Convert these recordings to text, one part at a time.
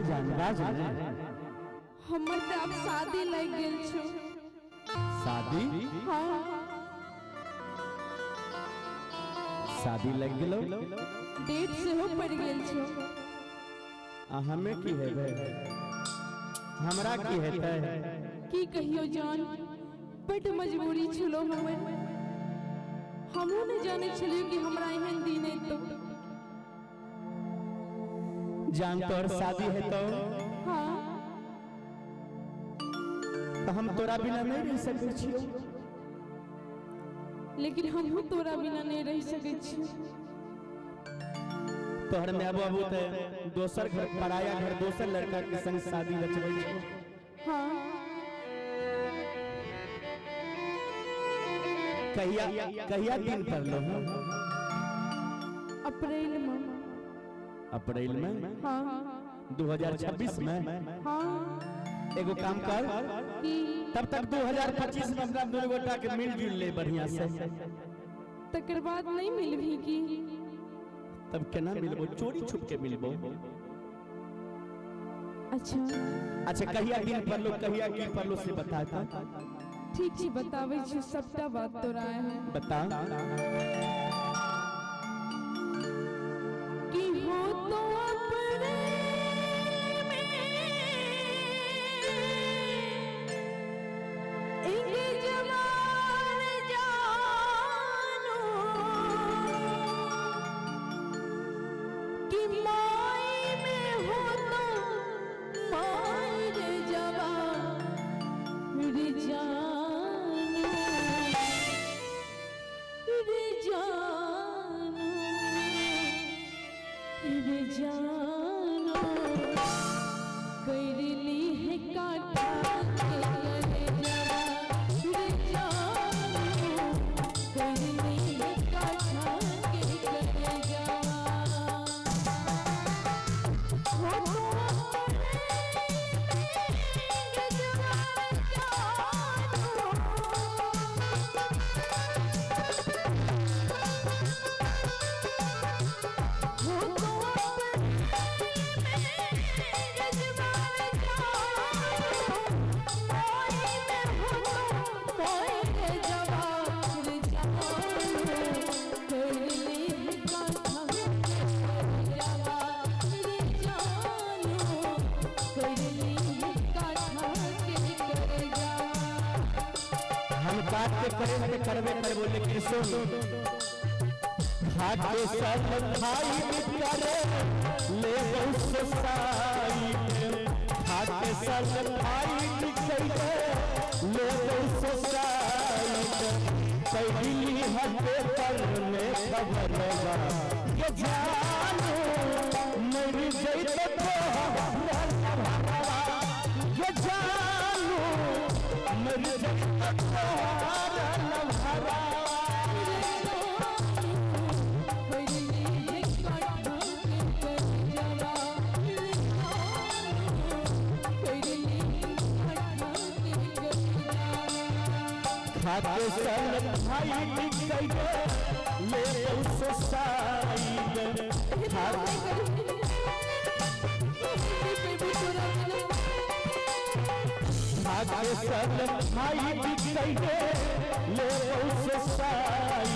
हाँ जान, बाज ने। हमर तऽ आब शादी लागि गेल छौ। शादी? हाँ। शादी लग गेलो? डेट सेहो पड़ि गेल छौ। आ हमें की हेबै? हमरा की हेतै? की कहियो जान, बड्ड मजबूरी छलो हमर। हमहूँ नहि जानै छलियै कि हमरा एहन दिन एतौ। जान, तोहर शादी हेतौ? हाँ। तऽ हम तोरा बिना नहीं रह सकै छियौ। लेकिन हमहूँ तोरा बिना नहीं रह सकै छियौ। तोहर माय बाबू तऽ दोसर घर, पराया घर, दोसर लड़का के संग शादी रचबै छौ। हाँ। कहिया कहिया दिन पड़लो? अप्रैल में। अप्रैल में? हाँ। 2026 में? हाँ। एगो काम कर की? तब तक 2025 में हमरा दुनू गोटा के मिल जुल ले बढ़िया से। तकर बाद नहीं मिलबी की? तब केना मिलबो? चोरी छुप के मिलबो। अच्छा। अच्छा, कहिया दिन पड़लो, कहिया की पड़लो से बता ता। ठीक छी, बताबै छी सबटा बात तोरा हम। बता। कि हो तो अपने में एक जवान जानू, कि माई में हो तो माई रे जवान रे जानू, रे जानू, रे जानो, कर ली है काटा के करे जवा, रे जानो, कर ली है काटा के करे जवा। हो तो अपने जवान जानो, हो तो हम काट के करे के करबे करबो, लेकिन सुन, खाके सब खाई करे ले सोसाई, खाके सब खाई करे ले सोसाई, पहली हटे पर में खबरवा के जानू, मर जैत तो के जानू, मर जैत तोहर लम्हरा। खाके सल भाई कइले ले सोसाई, खाके सल भाई कइले ले सोसाई,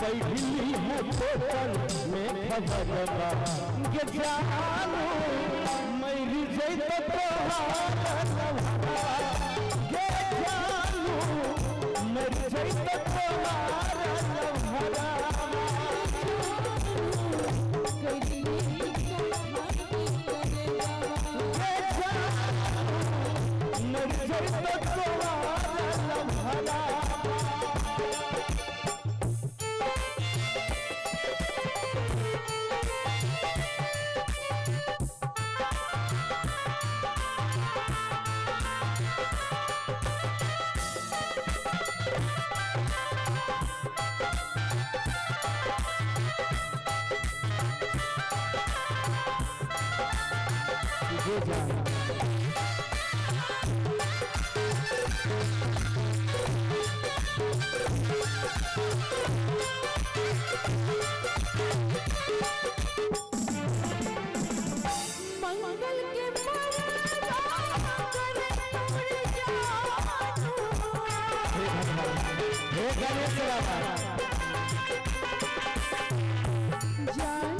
पहली है पेपर में खबरवा के जानू, मर जैत तोहार लम्हरा के जानू, मर जैत तोहार लम्हरा। के जानू, मर जैत तोहार लम्हरा। ये जान। मंगल हे गणेश बाबा। जान।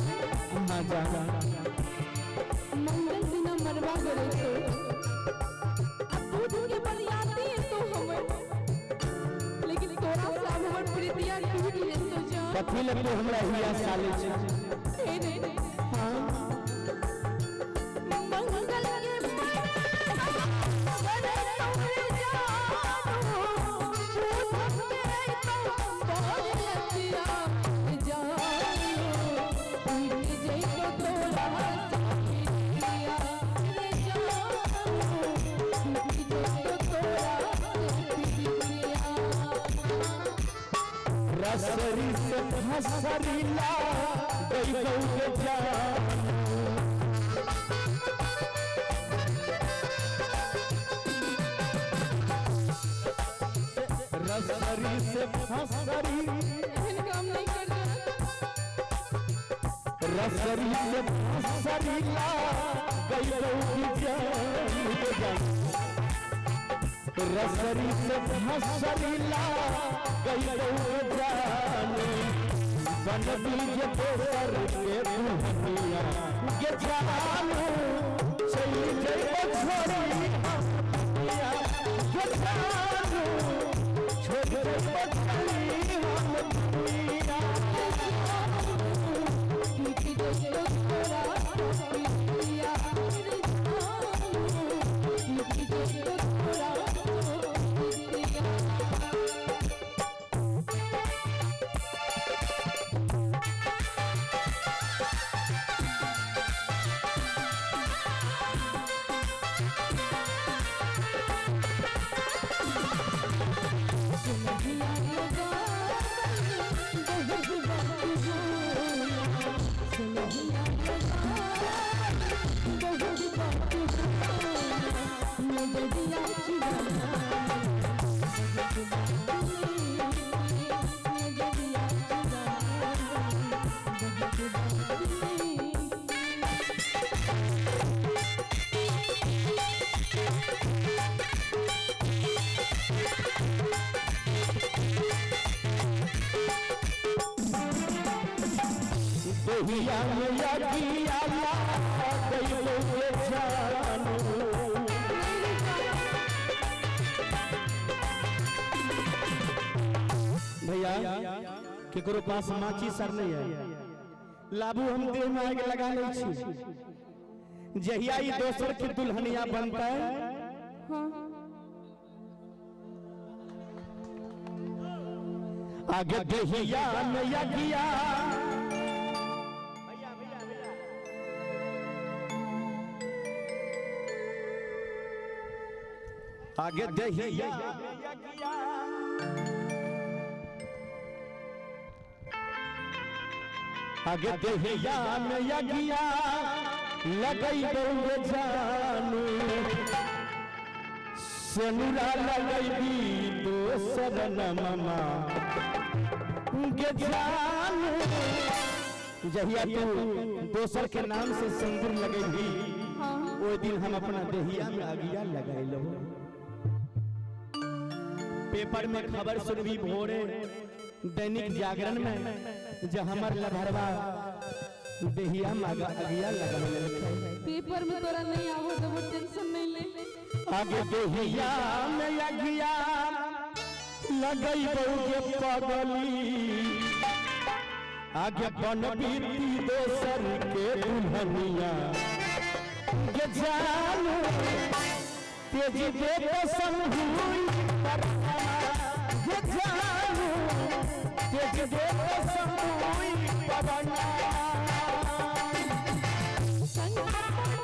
हाँ जान। मंगल दिना मरवा गए तो अब बुध के बरियाती है तो हमर, लेकिन तोरा से अब हमर प्रीतिया टूट जेतो जान। कथी लग तो हमरा हिया साले छी। हे रे। हाँ। मंगल के मरवा गए तो जानो, बुध के तो बरियातिया जानो, टूट जेतो तोरा से प्रीतिया रे जानो, टूट जेतो तोरा से प्रीतिया। रसरी से फसरीला गई के जान। रसरी से फसरी एहन काम नहीं कर जान। रसरी से फसरीला गई के जान। रसरी से फसरीला गई जान। बन बीज दोसर के दुल्हनिया गे जानू, चल जइबो छोड़ी हमनिया गे जानू, छोड़ जइबो छोड़ी हमनिया। टूट जेतो तोरा प्रीतिया रे जानू, टूट जेतो तोरा प्रीतिया। सुनहिया लगा बहुत बात होला, सुनहिया लगा बहुत बात होला, नजरिया चुराना, नजरिया चुराना, बहुत बात नहीं। दहिया में अगिया गई के जानू। भैया केकरो पास माची सर नहीं है, लाबू हम देह में आग लगा लै छी। जहिया ई दोसर के दुल्हनिया बनतै, हाँ। आगे दहिया में अगिया आगे दहिया में अगिया आगे दहिया में अगिया लगई बउए जानू, सेनुरा लगई दोसर नमा गे जानू। जहिया तू दोसर के नाम से सिंदूर लगेबी, हाँ। ओइ दिन हम अपना देहिया में अगिया लगाई लेबो। पेपर में खबर सुनबी भोरे दैनिक जागरण में, जे हमर लभरवा देहिया में अगिया लगा लेलकै। पेपर में तोरा नहीं आवो तो वो टेंशन नहीं ले। आगे देहिया में अगिया लगई बउगे पगली, आगे बनबी दोसर के दुल्हनिया गे जानू, तेजी दे पसंद हुई परवाना गे जानू, तेजी दे पसंद हुई परवाना। संग अपन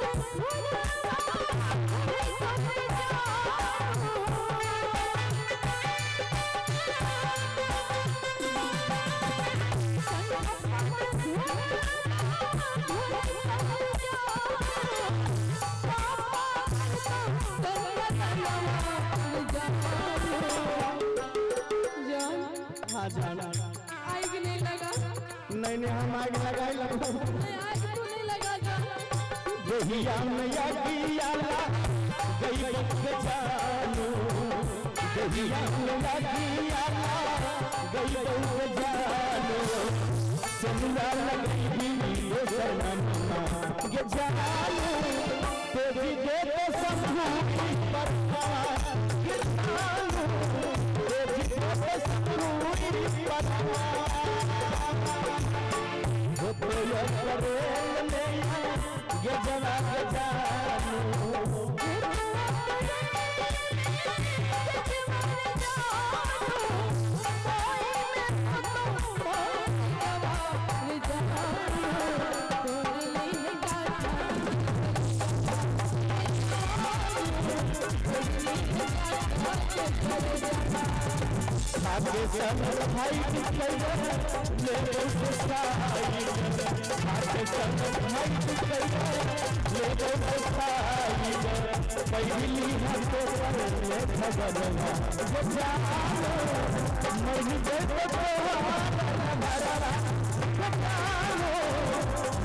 जान। हाँ जान। आग नहीं लगा। नहीं नहीं हम आग लगाए लगो। नहीं आग तो नहीं लगा जान। देहिया में अगिया गई बक जानू, दहिया में लगिया गई बहु जानो सनुरा लगई दोसर नामा गे जानो तेजी दे तो शंभू पर गे जानो तेजी दे तो शंभू पर हो तो ये करे ले गे जवा गे जानो आगे सब भाई निकल ले साई आगे सब भाई निकल ले साई पहली हम तो पर ले खबरवा वो जानो मर गए तो भरा जानो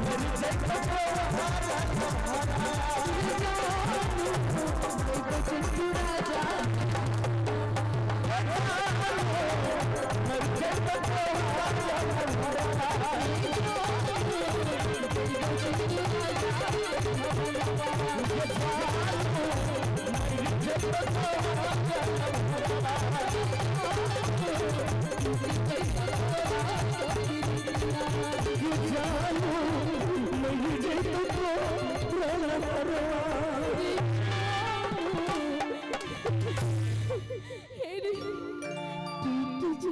मर गए तो मर गए तो जानो मर गए तो